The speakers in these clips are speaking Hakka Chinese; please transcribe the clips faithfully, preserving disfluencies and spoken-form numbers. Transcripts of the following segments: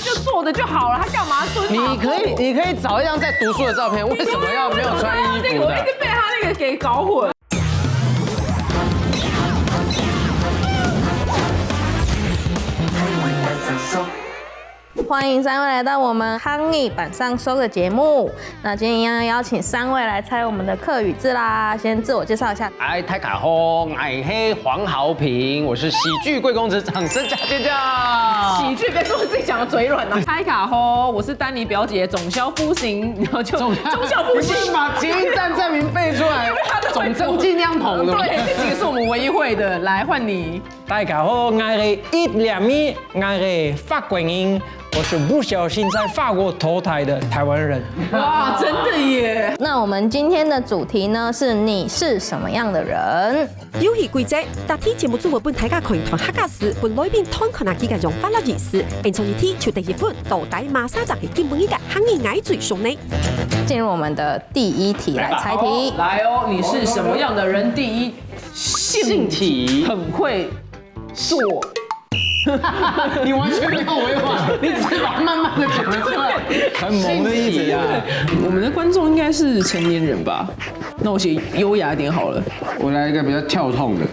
就坐着就好了，他干嘛蹲马步？你可以，你可以找一张在读书的照片，为什么要没有穿衣服的我一直？被他那个给搞混。欢迎三位来到我们客語扮生熟的节目。那今天一样邀请三位来猜我们的客语字啦。先自我介绍一下。哎，大家好，我是黄豪平，我是喜剧贵公子，掌声加尖叫。喜剧跟说自己讲的嘴软啊。嗨卡吼，我是丹妮表姐，总消夫型，然后就总总消夫型。你不是把捷运站站名背出来，总正尽量捧的吗？对，这几个是我们唯一会的。来换你。大家好，我是一粒米，我是法国人，我是不小心在法国投胎的台湾人。哇，真的耶！那我们今天的主题呢是你是什么样的人？游戏规则：逐題節目主播分大家看一段客家字，分來賓揣看下佢个用法摎意思。演唱一題就得一分，到底麼儕个金本个客語愛最熟呢？进入我们的第一题，来猜题。来哦，你是什么样的人？第一，性体，很会做。你完全没有委婉，你只是把它慢慢的讲了出来，很猛的意思啊。我们的观众应该是成年人吧？那我写优雅一点好了。我来一个比较跳痛的，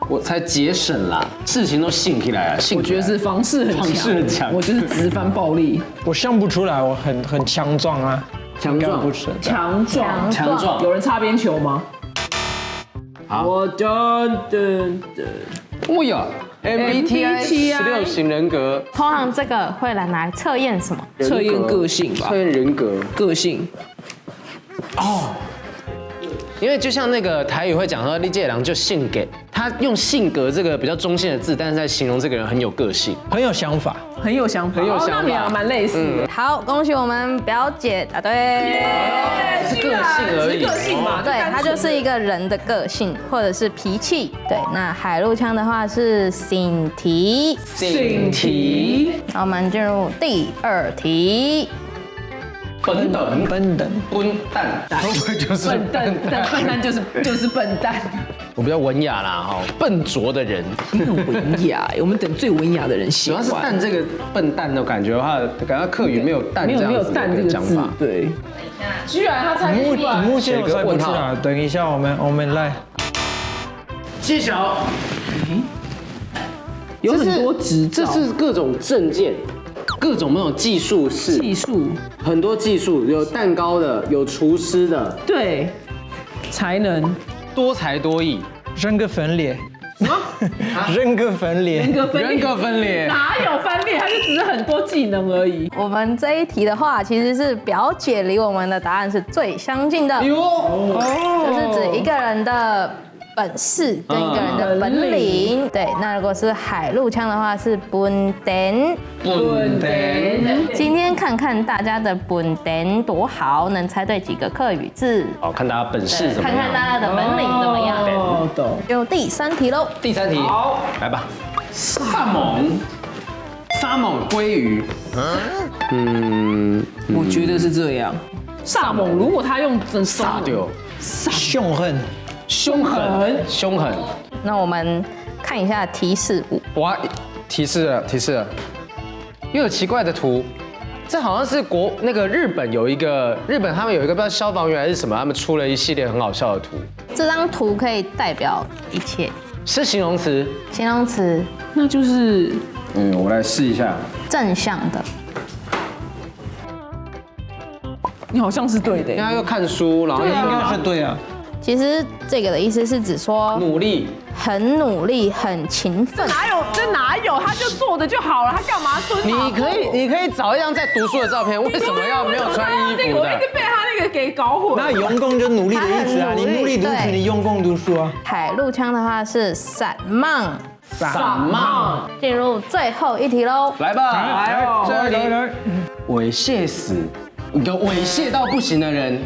我才节省啦，事情都性起来了，性起来我觉得是方式很强，方式很强我就是直翻暴力，我想不出来，我很很强壮啊，强壮应该不是。强壮，强壮有人擦边球吗？好我噔噔噔，我有 MBTI MBTI 十六型人格，通常这个会拿来测验什么？测验个性吧测，验人格，个性。因为就像那个台语会讲说，你这个人就性格，他用性格这个比较中性的字，但是在形容这个人很有个性。很有想法。很有想法，很有想法哦那你还蛮类似的。好，恭喜我们表姐答对。只是个性而已只是个性嘛，对，单纯它就是一个人的个性或者是脾气。对，那海陆腔的话是性体。性体。那我们进入第二题。笨蛋，笨蛋，笨蛋，会不会就是笨蛋，但笨蛋就是就是笨蛋，我比较文雅啦，哈，笨拙的人，很文雅耶。我们等最文雅的人写完。主要是蛋这个笨蛋的感觉的话，感觉客语没有蛋没有没有这样子的蛋这个字一个讲法，。对，居然他猜不目出来。目前我猜不出写个问号来，等一下我们我们来。揭晓，有很多执照，这是各种证件，各种那种技术是技术，很多技术，有蛋糕的，有厨师的，对，才能多才多艺。人格分裂，人格分裂，人格分裂，人格分裂哪有分裂？他就只是很多技能而已。我们这一题的话，其实是表姐离我们的答案是最相近的，哎呦，就是指一个人的本事跟一个人的本领。对，那如果是海陆腔的话是本蛋。笨蛋。今天看看大家的本蛋多好，能猜对几个客语字，好，看大家本事怎么样？看看大家的本领怎么样。哦，懂。进入第三题喽。第三题，好，来吧。沙猛，沙猛鲑鱼，嗯，我觉得是这样。蚱蜢如果他用真杀掉，凶狠，凶狠，凶狠。那我们看一下提示物。我要提示了，提示了，又有奇怪的图。这好像是国那个日本有一个日本他们有一个不知道消防员还是什么，他们出了一系列很好笑的图，这张图可以代表一切。是形容词。形容词，那就是嗯，我来试一下。正向的。你好像是对的耶。因为他又看书，然后又应该是对啊。其实这个的意思是指说努力，很努力、很勤奋。哪有？这哪有？他就坐着就好了，他干嘛蹲马步？你可以，你可以找一张在读书的照片，为什么要没有穿衣服的？我一直被他那个给搞混。那用功就努力的意思啊，他很努力你努力读书，对你用功读书啊。海陆腔的话是散漫。散漫。进入最后一题喽。来吧，来哦最后一题。来来来，猥亵死，一个猥亵到不行的人。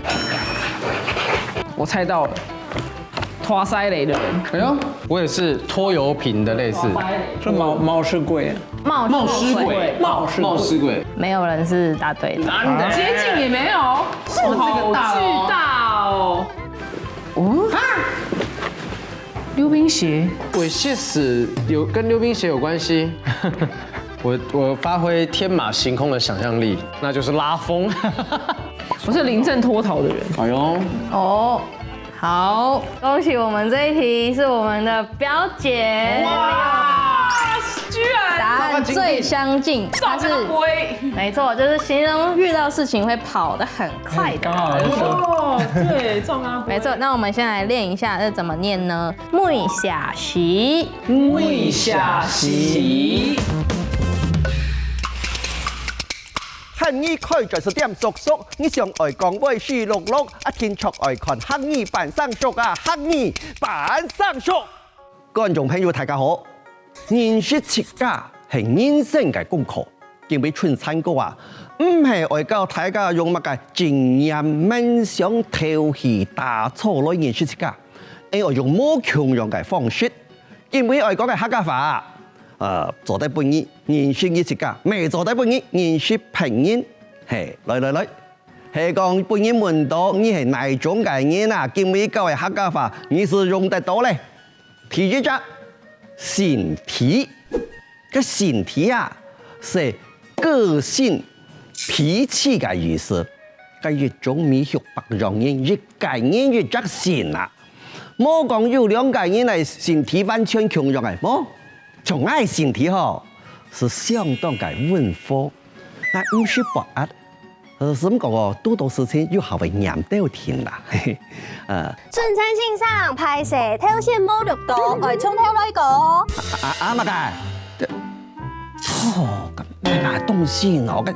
我猜到了，拖塞雷的人。哎呦，我也是拖油瓶的类似。这冒冒失鬼，冒冒失鬼，冒冒失鬼，没有人是答对的。男的接近也没有，这个大哦好巨大哦。哦，溜冰鞋，猥亵死有跟溜冰鞋有关系？我我发挥天马行空的想象力，那就是拉风。我是临阵脱逃的人。哎呦，哦，好，恭喜我们这一题是我们的表姐。哇，居然答案最相近，它是，没错，就是形容遇到事情会跑得很快的。刚好就是哦，对，撞啊，没错，那我们先来练一下，这怎么念呢？每写时，每写时。汉語開專書店叔叔，你想愛講話四六六，啊，定著愛看客語半生熟啊，客語半生熟。觀眾朋友，大家好！認識自家係人生个功課，今晡日春燦哥啊，毋係愛教大家用麼个正念、冥想、調氣、打坐來認識自家，而愛用無共樣个方式。今晡日愛講个客家話啊，呃，做得分你認識你自家，乜做得分你認識別人。嘿，來來來，係講分你問到你係哪種个人啊，今晡日教个客家話，你係用得到咧。第一隻，性體。个性體啊，係個性、脾氣个意思。个一種米畜百樣人，一個人一隻性啊。 莫講有兩個人个性體完全共樣个，無？像𠊎性體吼，係相當个溫和，𠊎毋識發閼，呃，係毋過哦，堵到事情又較會黏兜定啦。呃，春燦先生，敗勢，頭先無錄到，愛從頭來過。啊啊，麼个？ 哦，該麼个東西哦，該，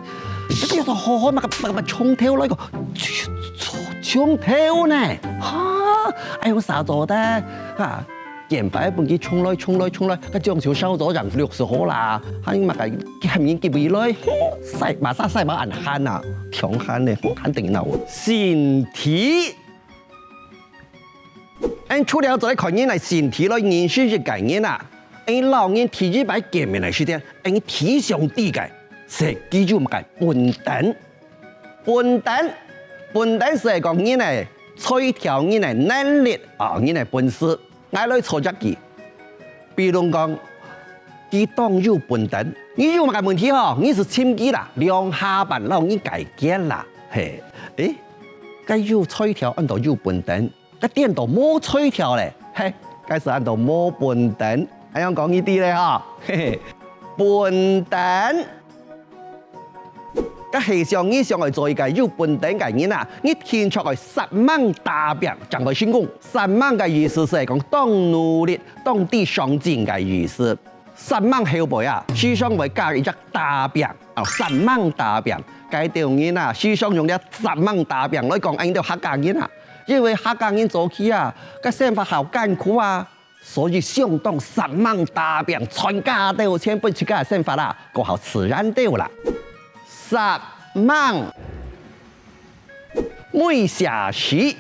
該个好好，麼个麼个從頭來過，從頭呢？哈，哎喲，啥做得啊？見擺分佢從來從來從來，該將就少做人六十好啦，還麼个喊人急起來，晒馬啥晒馬恁閒啊，強閒呢，閒得了。性體。 恁除了做得看人个性體來認識一個人啊，𠊎摎人第一擺見面个時節，𠊎第一想知个係佢有麼个本等。本等，本等係講人个才調、人个能力啊，人个本事。𠊎來揣測佢，比如講，佢當有本等，你有麼个問題吼，你係尋佢啦，兩下半摎人解決啦，嘿，誒，該有才調安到有本等。 該顛倒無才調咧，嘿，該係安到無本等。恁樣講你知咧吼，嘿嘿，本等。該係想你想愛做一個有本等个人啊，你定著愛煞猛打拚，正會成功。煞猛个意思係講當努力、當知上進个意思。 煞猛後背啊，時常會加一隻打拚，啊，煞猛打拚。該兜人啊，時常用這煞猛打拚來講𠊎兜客家人啊，因為客家人早期啊，个生活較艱苦啊，所以相當煞猛打拚，賺加兜錢分自家个生活啊，過較自然兜啦。煞猛，每寫時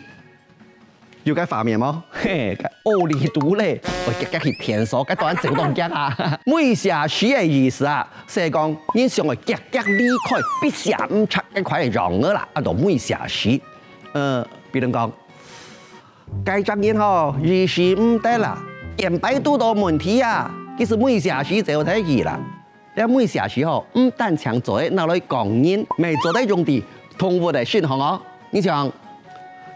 有該畫面無？嘿，該奧利都咧，會遽遽去便所，該當然走當遽啊。每寫時个意思啊，係講人想愛遽遽離開，必寫毋掣該塊个樣仔啦，安到每寫時。呃，比如講，該隻人吼，一時毋得啦，見擺堵到問題啊，佢係每寫時走忒去啦。 這每寫時吼，毋單淨做得拿來講人，乜做得用在動物个身項哦。你像，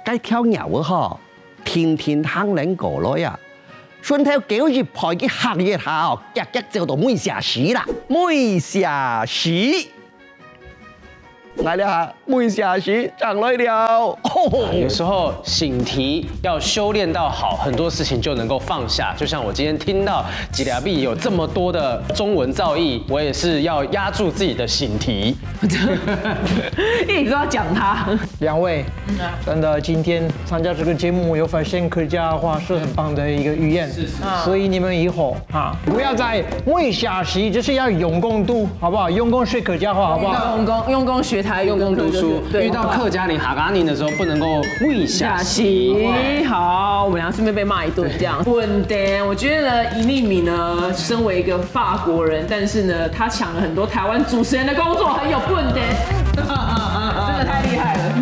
該條貓仔吼，定定行等過來啊，順頭狗一拍佢嚇一下哦，遽遽走到每寫時啦。每寫時，𠊎這下 每寫時正來尞。有時候醒題要修煉到好，很多事情就能够放下。就像我今天听到吉良毕有这么多的中文造诣，我也是要压住自己的醒题。一直都要讲他。两位，真的今天参加这个节目，我有发现客家话是很棒的一个语言，所以你们以后啊，不要再每写时，就是要用功读，好不好？用功学客家话，好不好？用功用功学台语，用功读书，对遇到客家人、客家人的时候，不能够每写时。好，我们俩顺便被骂一顿这样。笨蛋，我觉得呢，一粒米呢，身为一个法国人，但是呢，他抢了很多台湾主持人的工作，很有笨蛋，真的太厉害了，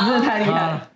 真的太厉害了。